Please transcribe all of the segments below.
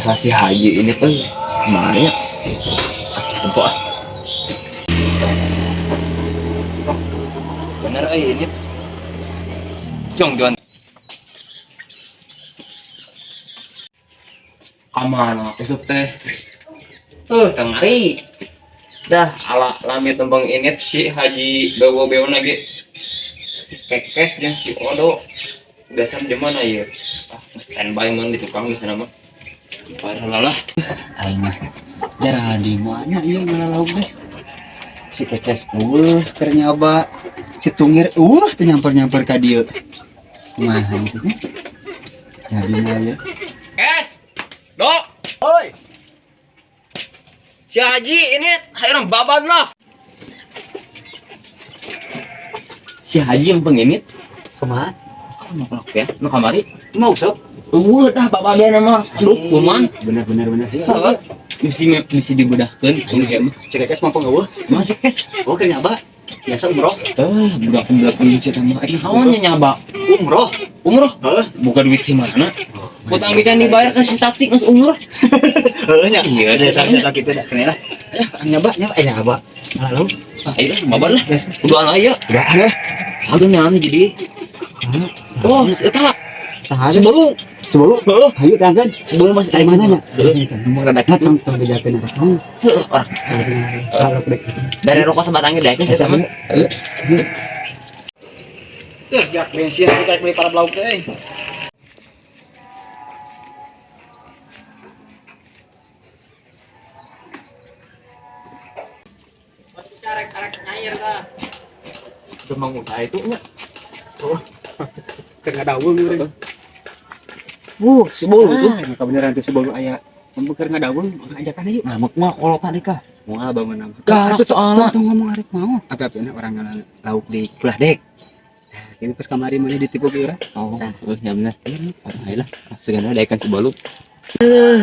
Asa si Haji ini tuh kemana ya? Ah, tempo ah. Bener eh ini. Jong Jon. Kamana esuk teh? Tengari. Dah, ala lami tembang ini si Haji bewo-bewo lagi. Si Kekes jeung si Odo. Biasa di mana ya? Ah, standby man di tukang di sana mah. Parah lah. Aing mah jarang di moalnya ieu ngala lauk deh. Si Kekes eueuh keur nyaba, si Tungir eueuh teu nyamper-nyamper ka dieu. Kumaha ieu teh? Jadi mah ya. Kes. Dok. Oi. Si Haji ini hayang baban lah. Si Haji yang penginit. Kumaha? Mau ya? Nu kamari? Mau sok? Eueuh dah baban mah seduk kuman. Bener bener bener. Heeh. Mesti mesti dibedahkeun ini kayak mah. Si Kekes mampu eueuh? Masih kes. Oh keur nyaba. Biasa umroh. Eh, budak budak kunci sama. Eh, naonnya nyaba? Umroh. Umroh. Heeh. Buka duit si mana? Utang kita dibayar ke si Tati geus umroh. Heeh nya. Iya, Dasar si kitu dah kena lah. Eh, nyaba nyaba eh nyaba. Ngalah lauk. Ah, ayo lah, baban lah. Udah aya. Udah ada. Satu nyanyi jadi. Oh, eta Saha sebelum Sebelum Heeh. Ayo tangkan. Sebelum masih Dari mana nya? Heeh. Rada Nah, kitu. tong tong bejakeun arek. Tong. Heeh, orang Kalau dek. dari rokok sebatangnya deh kan sama. Eh, jak bensin kita beli para lauk teh. Arek-arek nyair dah. Demang udah itu nya. Keur ngadawung urang. Si bolu tuh. Ah, kebenaran tuh sebelum aya keur ngadawung urang ajakan ayo. Ngamuk mah kolokan deh kah. Moal bangun nama. Galak Atuh soalna. Tong ngomong arek mau. Apa-apa orang lauk di belah dek. Nah, ini pas kamari mana ditipu ke urang. Oh, ya bener. Ayo lah, segala daekan si bolu.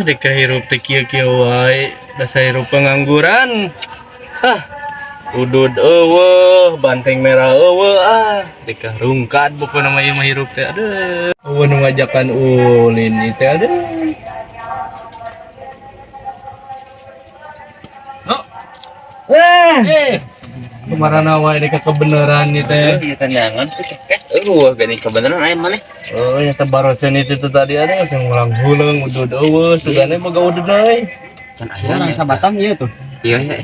Deka hirup teh kieu-kieu wae, dasar hirup pengangguran. Hah. Udud eueuh, banteng merah eueuh ah. Deka rungkad pokona mah ieu mah hirup teh aduh. Eueuh nu ngajakan ulin ieu teh aduh. Eh, kemana wae deka kebenaran ieu teh. Iya tendangan si Kekes eueuh geuning kebenaran aya maneh. Oh, yang tebarosen itu tuh tadi ada yang ngulang huleung udud eueuh, sugane boga udud euy. Can aya Orang nya. sabatang ieu tuh. Iya ya.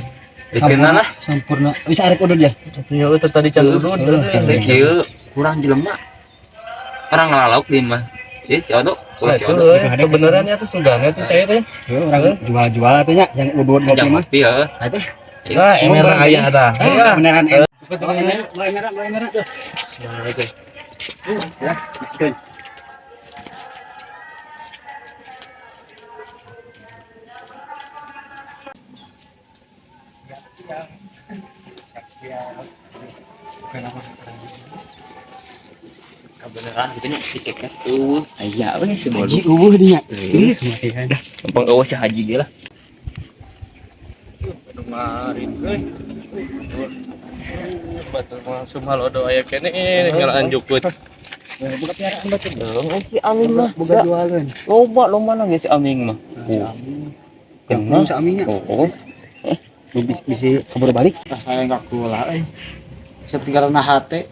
Dikenal lah. Sampurna. Bisa arek udud ya? Ya itu tadi can udud. Itu kieu kurang jelema. Orang ngalalauk di mah. Ih, si Odo. Oh, Nah, si itu Odo. euy, kebenarannya tuh sugane tuh cai teh. Heuh, orang jual-jual tuh nya yang udud ngopi Jam mah. ngopi ya. Nah, teh. Nah, ember aya tah. Eh, beneran ember. Bawa ember, bawa ember, bawa ember tuh. Ya, masukin. Kebenaran gitu nya si Kekes eueuh. Aya we si bolu. Haji eueuh dinya. Ih, Ih, dah. Gampang eueuh si Haji dia lah. Kemarin euy. Batur langsung halodo aya keneh tinggal anjukut. Buka piaraan batur. Heeh, si Aming mah. Boga jualan. Loba loba nang si Aming mah. Yang si Amingnya. Oh. Bisa keburu balik. Saya nggak kula eh. Saya tinggal na hate.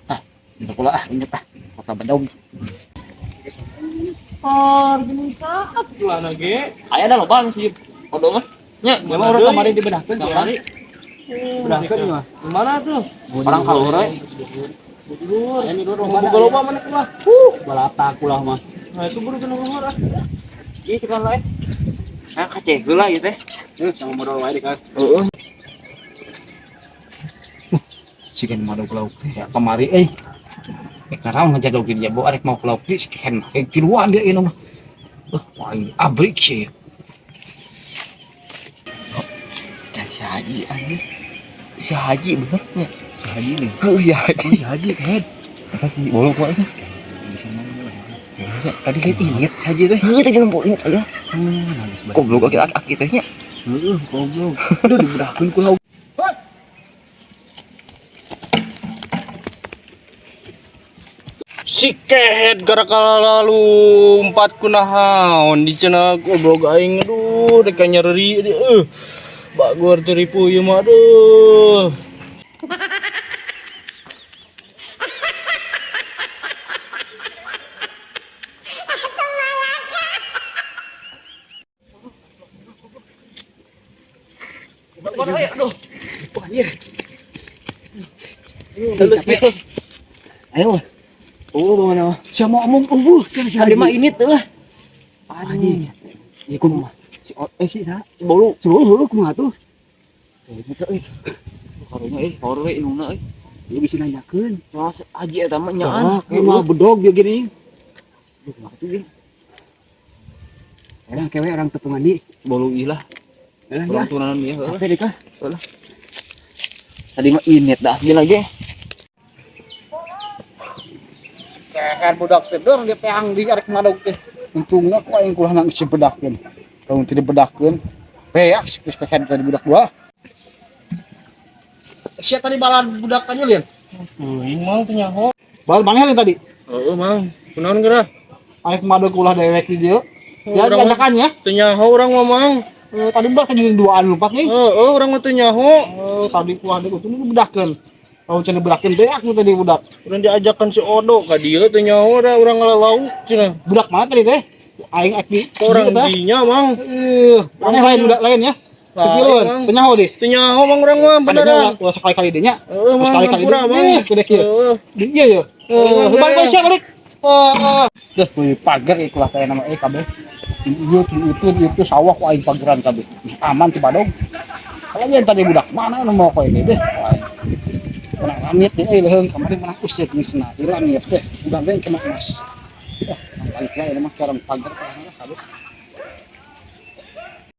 Ah, untuk kula ah, inget ah. Kota Bandung. Jualan ge. Aya da loba nu si Odo mah. Nya, Memang orang kemarin dibedahkeun Kamari. Bedahkeun mah. Mana tuh? Orang kaluhur we. Luhur. Aya nu Boga loba mana kula? Balata kula mah. Nah, itu baru kena luhur ah. Ieu tukang lain. Nah, kaceh heula ieu teh. Eh, sama modal wae kan. Heeh. Sigan modal lauk teh ya kemari eh. Eh naraon ngajak lauk di jabo arek mau ke lauk di siken eh kiluan dia ieu mah. Wah ini abrik sih. Ya, si Haji anjing. Si Haji bener nya. Si Haji nih. Heuh, si Haji. Oh, si Haji head. Eta si bolu kuat teh. Bisa mana Tadi lihat ini si Haji teh. Heuh, teh jelema ini aya. Nangis banget. Goblok aki-aki teh nya. Heeh, goblok. Udah dibedahkeun ku lauk. Si kehed gara lalu empat kunahaon di cenah goblok aing aduh rek nyereri bagur teu ripuh ieu mah aduh. Aduh. Anjir. Ayo. Oh, mana? Siapa omong eueuh kan si Tadi mah ini tuh. Anjing. Ieu kumaha? Si si saha? Si bolu. Si bolu kumaha tuh? Gitu euy. Karunya euy, horor euy indungna euy. Ieu bisa nanyakeun. Soalnya haji eta mah nyaan. Wah, mah bedog dia gini. Duh, kumaha tuh ieu? Orang kewe orang tepungan di. Si bolu ieu lah. Lah ya. Orang turunan ieu heuh. Capek deh kah? Tadi mah init dah asli lagi. Keher budak teh deur dia teang di arek madog teh. Untungna ku aing kulah nang si bedakkeun. Kalau tidak bedakkeun, beak si keher tadi budak dua. Sia tadi balan budak aja lin. Euy mang teu nyaho. Bal mana lin tadi? Heeh mang, kunaon geura? Arek madog ulah dewek di dieu. Ya Urang mah diajakannya. teu nyaho urang mah mang. Tadi budak tadi duaan lupa nih. Heeh urang mah teu nyaho. Tadi kuah deh untung bedakkeun. Kalau cenah bedakeun beak nu tadi budak. Urang diajakan si Odo ka dieu teu nyaho da urang ngalalauk cenah. Budak mana tadi teh? Aing ek di Orang dinya mang. Aneh lain budak lain ya. Sepiluan, Lain, Mang. teu nyaho deh. Teu nyaho mang urang mah beneran. Ulah sekali-kali deh nya. Heeh mang Sekali-kali hampura deh. mang. Gede kieu. Heeh. Iya ya. Heeh, Balik balik sia balik. Deh, kuy pagar ikhlas saya nama kabeh. Ieu itu sawah ku aing pageran kabeh. Aman ti badog. Kalau yang tadi budak mana nu mau koe deh. Menang amit deh, leuheung kamari menang usik nih sena. Ilang ya deh, udah deh kena emas. Balik lah ini mah sekarang pagar kabeh.